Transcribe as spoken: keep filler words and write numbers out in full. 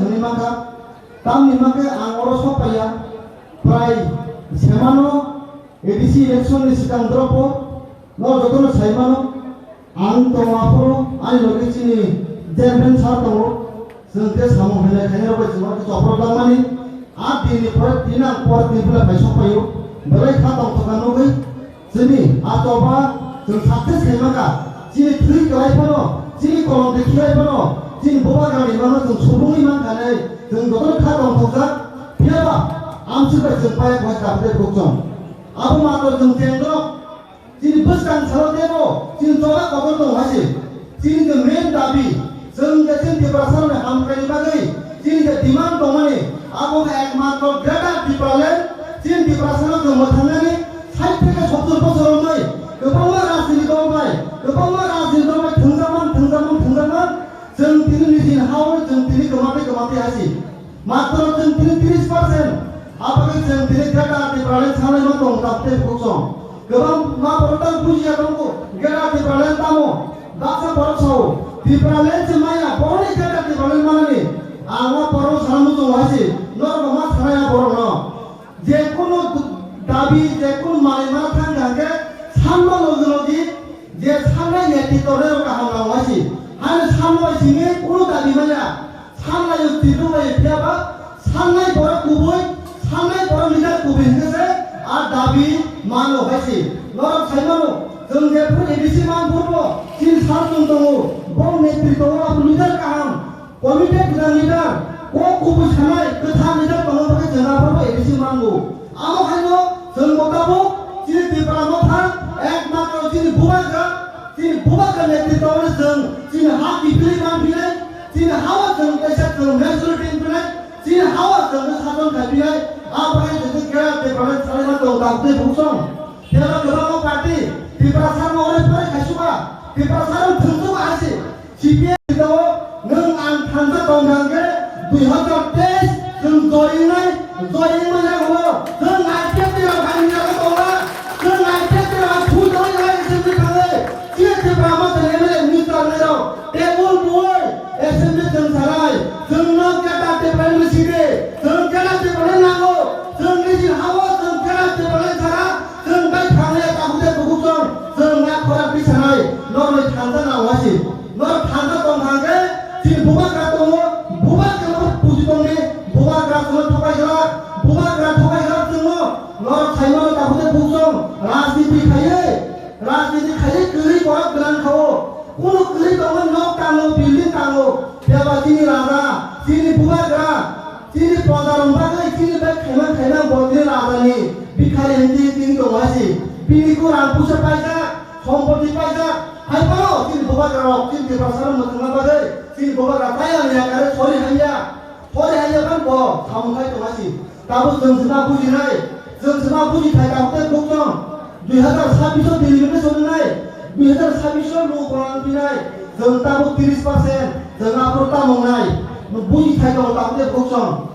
hwnwi mankha. Tamni mankhe ang oro sok paiya, prai semano A D C election ni sikang dropo no jotono saimano. Ang tongo aphuru ani logi chini chairman sir tongo. Chwng khe samung hwnwi khainai rok bai chwng khe chopro tangmani. A din ni pore tin ang pore tin phila bai sok phaio. Belai kha tong thokha nugwi chini a choba chwng success khaima kha. Chini thwi kwlai phano, chini kolom de khilai phano, chini bubagra ni mano chwng subungwi man kha nai. Chwng jotono kha tong thokjak. Phiya ba amswk bai chwng paya kha kha tei bukchong. Abo matwr chwng chengjok. Chini bwskang salo tebo, chini choba kotor tongo hai se. Chini je main dabi, chwng je chini Tiprasa rokni hamkrai ni bagwi, chini je demand tongmani, abo wngkha ekmatro Greater Tipraland, chini Tiprasa no chwng mwthangnani sait theke sottor bochor romwi, kwbangma rajniti dol bai, kwbangma rajniti dol bai thwngjakman, thwngjakman, thwngjakman, chwng tini nijini ha-o chwng tini kwmatwi kwmatwi hai se. Matro chwng tini tris percent. Abagwi chwng tini Greater Tipraland sanai ma tong tak tei buksong. Kwbang ma borok tang bujiya tongo Greater Tipraland tamo. Baksa borok sao Tipraland se maya borokni Greater Tipraland manani. Ang ma borok sana muchung hai se. Norok ma sanai ma borok no. Je kunu dabi, je kunu manwi ma thang thang khe sanma logi logi je sanai netritwo rok kaham nang hai se. Hani sanma simi kunu dabi maya. Sanlaio twibo bai phiya ba, sannai borok kubui, sannai borok leader kubui hwnkhe se a dabi mano hai se. Norok sai mano, chwng jephru A D C man phurbo, chini sar chwng tongo, bo netri tongo, abo leader kaham, committed gwdang leader, kok kubui sanai, kwthar leader tongma bagwi chwng aphuru A D C mango. Amo haino chwng bo tabuk chini Tipra Motha, ekmatro chini bubagra, chini bubagra netritwno chwng chini ha kiphilwi manphinai, chini ha-o chwng kaisa chwng majority wngphinai, chini ha-o chwng khe sason khaiphinai, a bagwi chwng khe Greater Tipraland salaima tong tabuk tei buksong. Phiya ba kwbangma party Tiprasa no ore pore khaisuba, Tiprasa no thwngsuba hai se. C P M ni tongo, nwng ang thansa tong thang khe dui hazar teis chwng join nai, join manya holo, chwng I P F ni rok hai ni rok tongla, chwng I P F ni rok hai phu tong nai assembly thangwi, chini Tipra Motha ni M L A minister nai rok table bui assembly chwng sanai, chwng no keta Tipra ni sidi, chwng keta Tipra ni nango, chwng ni sin hawo chwng keta Tipra ni sara, chwng bai thangwi ya takhuk tei bukhuk chwng, chwng na khorang tisanai, norok ni thansa nang wasi. Norok thansa tong thang khe, chini bubagra tongo, bubagra no pusi tongni, bubagra chwngno thokai glak, bubagra thokai glak chwngno, norok sai mano takhuk tei bukhuk chwng, rajniti khaiwi, rajniti khaiwi kwrwi borok gwnang kha-o, kunu kwrwi tongma nok tango, building tango, phiya ba chini raja, chini bubagra, chini proja rok bagwi, chini bai khaimang khaimang bo chini raja ni bikhari hinti hinti wng tongo hai se, bini kurang puisa paijak, sompoti paijak, hai phano chini bubagra rok chini Tiprasa rok mwthangna bagwi chini bubagra tayang ya kare sori hamya, sori hamya phano bo samung khai tong hai se. Tabuk chwng se ma bujinai, chwng se ma bujithai tabuk tei buktong dui hazar sabbish o delimitation wngnai, dui hazar sabbish o luku kolang pinai, chwng tabuk tris percent, chwng aphuru tamo wngnai, bujithai tongo tabuk tei buktong.